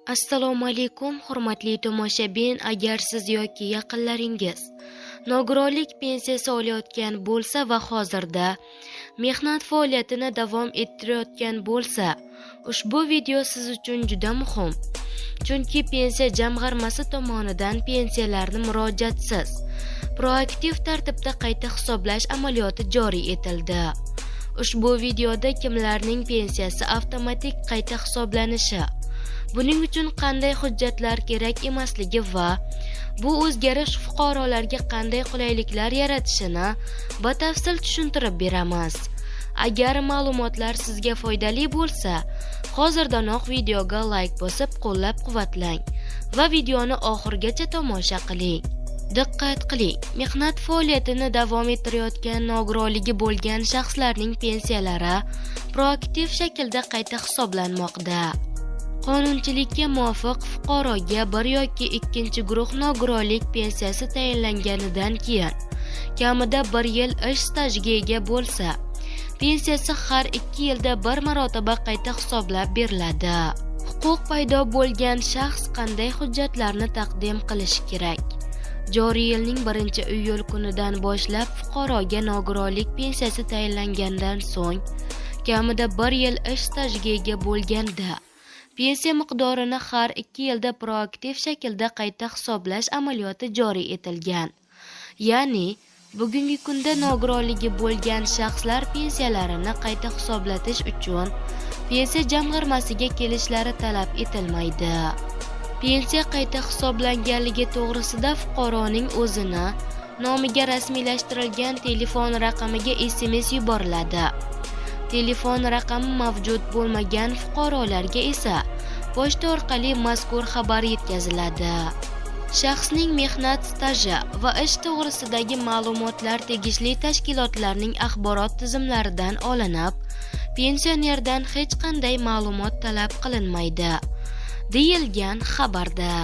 Assalomu alaykum, hurmatli tomoshabin. Agar siz yoki yaqinlaringiz nogironlik pensiyasi olayotgan bo'lsa va hozirda mehnat faoliyatini davom ettirayotgan bo'lsa, ushbu video siz uchun juda muhim. Chunki Pensiya jamg'armasi tomonidan pensiyalarni murojaatsiz proaktiv tartibda qayta hisoblash amaliyoti joriy etildi. Ushbu videoda kimlarning pensiyasi avtomatik qayta hisoblanishi, buning uchun qanday hujjatlar kerak emasligi va bu o'zgarish fuqarolarga qanday qulayliklar yaratishini batafsil tushuntirib beramiz. Agar ma'lumotlar sizga foydali bo'lsa, hozirdanoq videoga layk bosib qo'llab-quvvatlang va videoni oxirigacha tomosha qiling. Diqqat qiling, mehnat faoliyatini davom ettirayotgan nogironligi bo'lgan shaxslarning pensiyalari proaktiv shaklda qayta hisoblanmoqda. Qonunchilikka muvofiq, fuqaroga bir yoki ikkinchi guruh nogironlik pensiyasi tayinlanganidan keyin kamida bir yil ish stajiga ega bo'lsa, pensiyasi har 2 yilda bir marotaba qayta hisoblab beriladi. Huquq paydo bo'lgan shaxs qanday hujjatlarni taqdim qilishi kerak? Joriy yilning 1-iyul kunidan boshlab fuqaroga nogironlik pensiyasi tayinlangandan so'ng kamida bir yil ish stajiga ega bo'lganda, pensiya miqdorini har 2 yilda proaktiv shaklda qayta hisoblash amaliyoti joriy etilgan. Ya'ni bugungi kunda nogironligi bo'lgan shaxslar pensiyalarini qayta hisoblatish uchun Pensiya jamg'armasiga kelishlari talab etilmaydi. Pensiya qayta hisoblanganligi to'g'risida fuqaroning o'zini nomiga rasmiylashtirilgan telefon raqamiga SMS yuboriladi. Telefon raqami mavjud bo'lmagan fuqarolarga esa pochta orqali mazkur xabar yetkaziladi. Shaxsning mehnat staji va ish to'g'risidagi ma'lumotlar tegishli tashkilotlarning axborot tizimlaridan olinib, pensionerdan hech qanday ma'lumot talab qilinmaydi, deyilgan xabarda.